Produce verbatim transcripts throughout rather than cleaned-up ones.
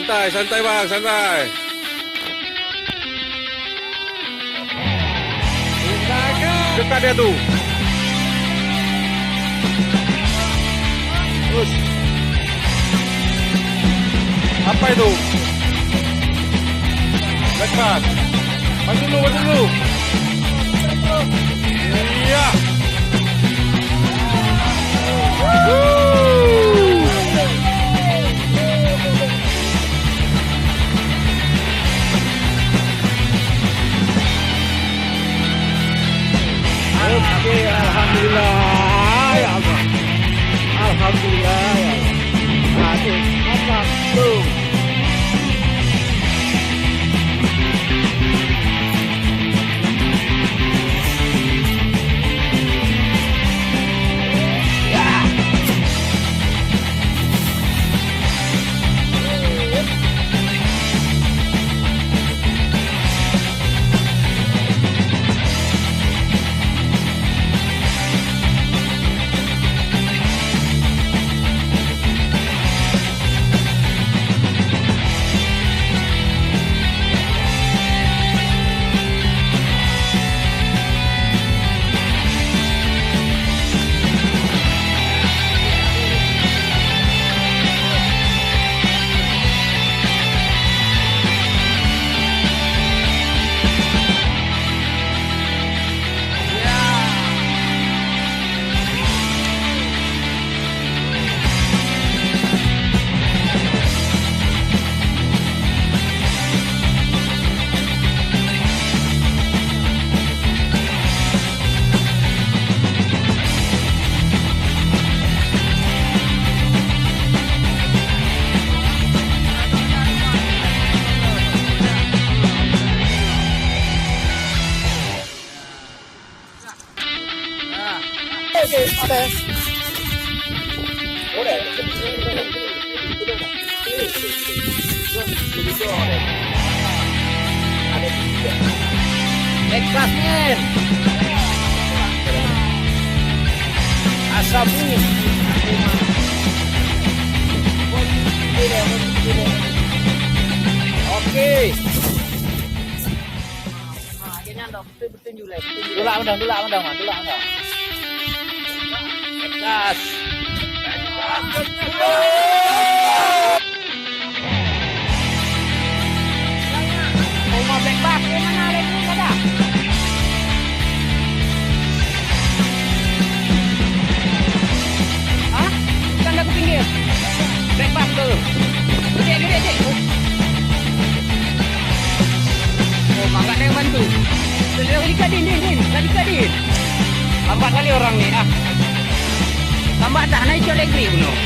Santai, santai, Bang, santai. Dekat dia tu. Terus. Apa itu? Lepas. Bantu dulu, bantu dulu. Iya. Wuh. Oke, alhamdulillah, ya Allah. Alhamdulillah, ya Allah. Aduh, mantap, tuh. Next class, man. Asap ni. Oke. Tulak mandang, tulak mandang, Man, tulak mandang. Gas. Oma black box, eh, mana lagi? Ada? Hah? Bukan aku pinggir. Black box tu. Dek, dek, dek. Oh, mak, kat dia bantu. Dia lari kat Din, Din, Din. Lari kat Din. Lambat kali orang ni, ah. Lambat dah, naik cok elektrik bunoe.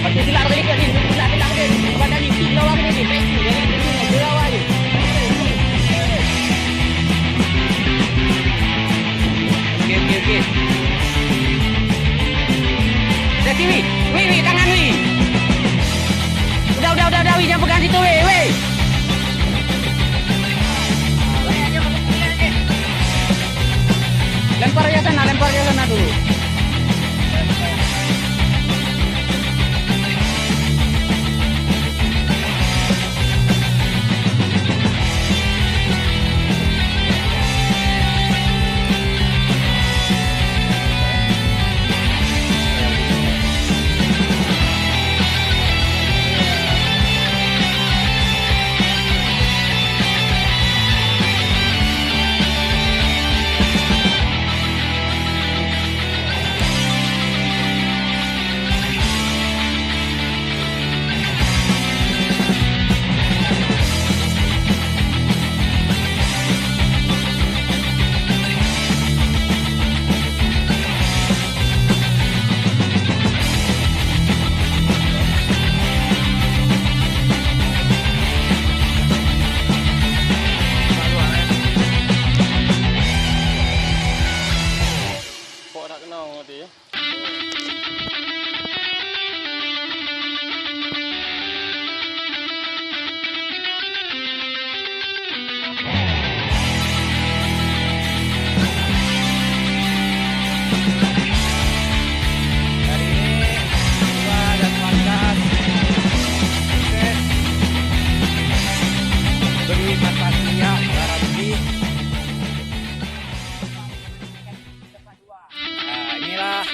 Pasti silap kali kat Din, silap, silap Din. Lambat dah ni, lawan ni, Din. Baik, jangan Din, lawan ni. Oke, oke, oke. Hati-hati, Wi. Wi, Wi, tangan, Wi. Udah, udah, udah, udah, Wi, jangan pegang situ, Wi, Wi. Lempar ya sana, lempar ya sana dulu. Minyak, garam biji. Nah, inilah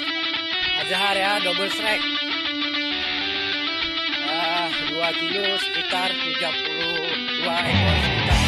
Azhar ya, double strike. Ah, dua kilo sekitar tiga puluh dua ekor sekitar.